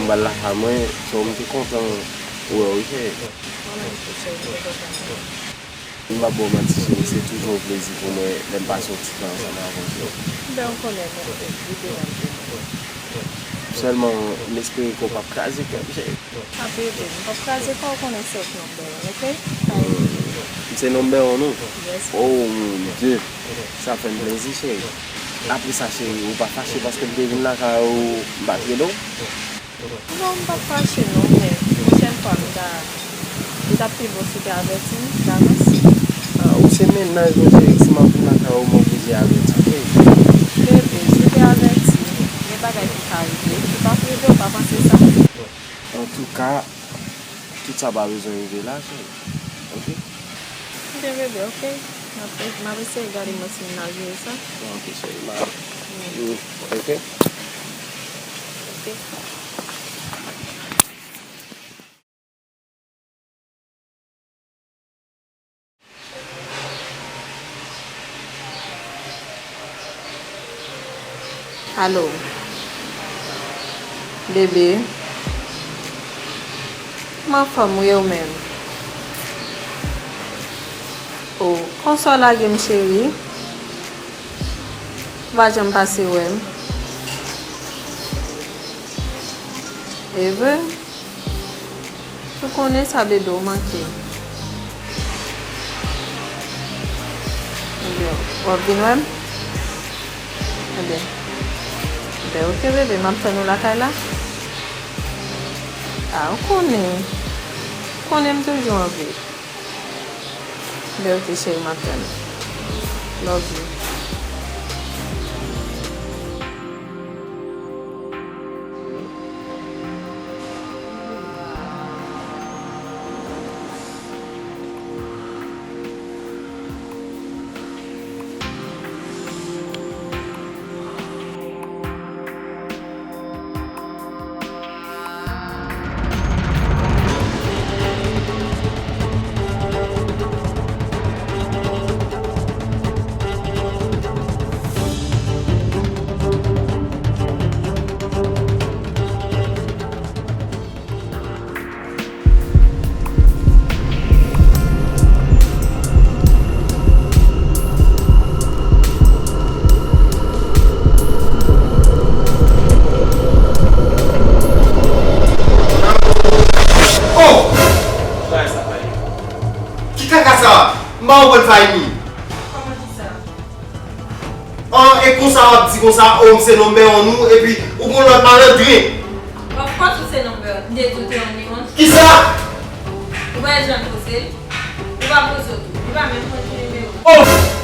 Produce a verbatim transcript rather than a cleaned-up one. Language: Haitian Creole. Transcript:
M pral lakay mwen, so m te kontan wè w, wi, cheri. Mwen menm tou, cheri, m te kontan wè w. M p ap ba w manti, cheri, se toujou yon plezi pou mwen lè m pase yon ti tan ansanm avè w, cheri. Ben, ou konnen mwen, li deranj mwen. Sèlman, m espere ke w p ap kraze kè m, cheri. Pa bebe, m p ap kraze kò w, konnen se ou k nonbè wan, oke? M se nonbè wan nou? Yes. Oh, mon Dieu. Sa fè m plezi, cheri. Apre sa, cheri, ou pa fache paske m te vin lakay ou, m pa t rele w? Non, m p ap fache non, men pwochèn fwa m ta, li t ap pi bon si w te avèti m davans. Ah, ou se mennaj mwen, cheri, si m ap vin lakay ou, m oblije avèti w, wi. Bebe, si w te avèti m, gen bagay ki ka rive, ki p ap rive, ou pa panse sa? Antouka, tout sa pa bezwen rive la, cheri. Oke? Oke, bebe, oke. M ap, m ap eseye gade mwen si m nan jere sa. Ok, cheri, m a, mm, ok? Oke. Alo. Bebe. M anfòm wi, ou menm? O, konsa w lage m, cheri? Ou pa janm pase wè m? E vre? Ou konnen sa, bebe, w manke m. Ebyen, w ap vin wè m? Ebyen, ebyen, oke, bebe, m ap tann ou lakay la. A, ou konnen. Ou konnen m toujou anvi. Ebyen, oke, cheri, m ap tann ou. Love you. Oh! Bagay sa pa ye. Ki kaka sa? M pa konprann sa, Amy. Kòman ki sa? An, e konsa w ap di konsa, o, m se nonbè wan nou, epi ou gon lòt malandren. Of course ou se nonbè wan, m te di w te on ni wan. Kisa? Ou pa jan poze l, ou pa poze w tou, li pa menm konn ki nimewo. O!